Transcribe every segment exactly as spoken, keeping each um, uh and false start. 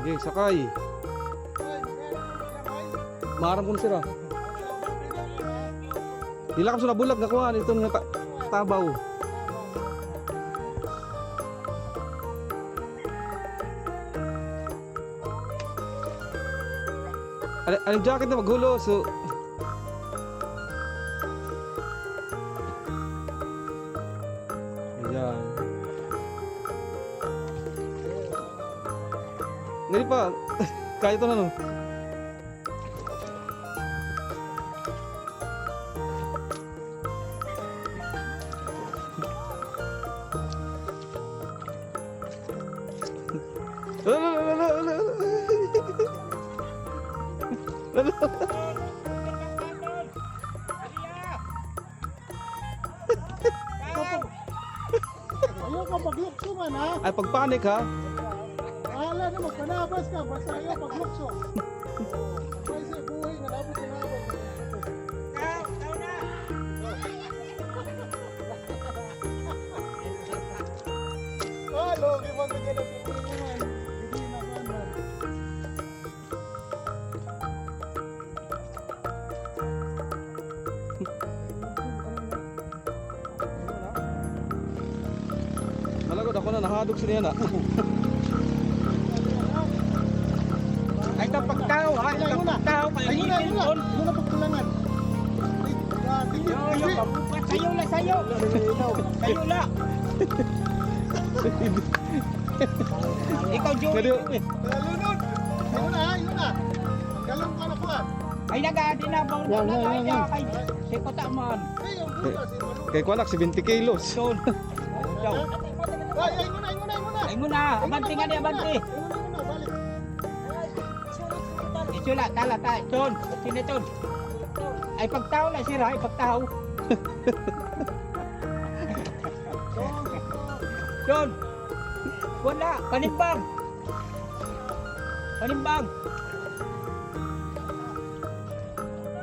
Sige, sakay. Maaram kuno sira. Diri la kamo sa nabulag nga kuan, iton nga ta-, tabaw. Ano, ano jacket na maghulo, so. Ayan. Ngani pa. Kaya ito na, no? Ayaw ka paglukso man, ha? Ay, pagpanik, ha? Hala na, magpanabas ka, basta ayaw paglukso. Ay, sa buhay, nalabot na naman. Ah, logi man ka dyan, ang pipili man. Hindi na man, man. Malagod ako na nahadok sa niya na. Ay, ito pagtaw, ha? Ito pagtaw, kay Ay, yun na, yun na. Yun na pagkulangan. Ay, ah, tingin, Yo, yo, kasi pabukat. Sayo la, sayo. Sayo la. Ikaw, Joey. Kadi- Joey. Nalunod. Yun na, yun na. Galong ka na kuha. Ay, naga, di na, bawal Yan, na, yan, ay, yan, yan. Ay, si Kutaman. Ay, ang butas, eh, malunod. Kay kuan, seventy kilos. Son. Daw. Ay, ay, muna, ay, muna, ay, muna. Ay, muna. Ay, muna, abante nga di, balik, abante. Ay, muna, ay, muna, balik. Isula, tala, ta, Chon. Sino, Chon? Ay, pagtaw na, sira, ay, pagtaw. Chon. Wala, panimbang. Panimbang.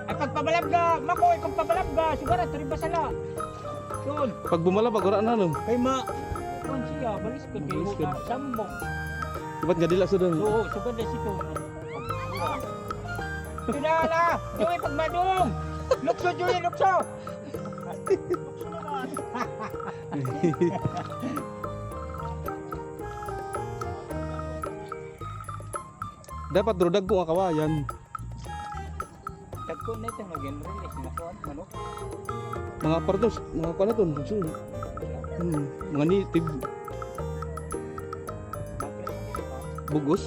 Ay, pagpabalabga, mako, ay, pagpabalabga, siguro, ito rin ba sala? Yun. Pag bumalabag, wala na, no? Kay ma-, kuwan siya, baliskad, kay Baliskad. Sambong. Iba't nga dila sa doon. Oo, sugad na sito. Kilala! Joey, pagmadong! Lukso, Joey, lukso! Dapat, bro, dagko nga kawayan. Dagko na ito, mag-release na kuwan, manok. Mga pardos, mga kuwan ito, so, hmm, mga native. Bugos.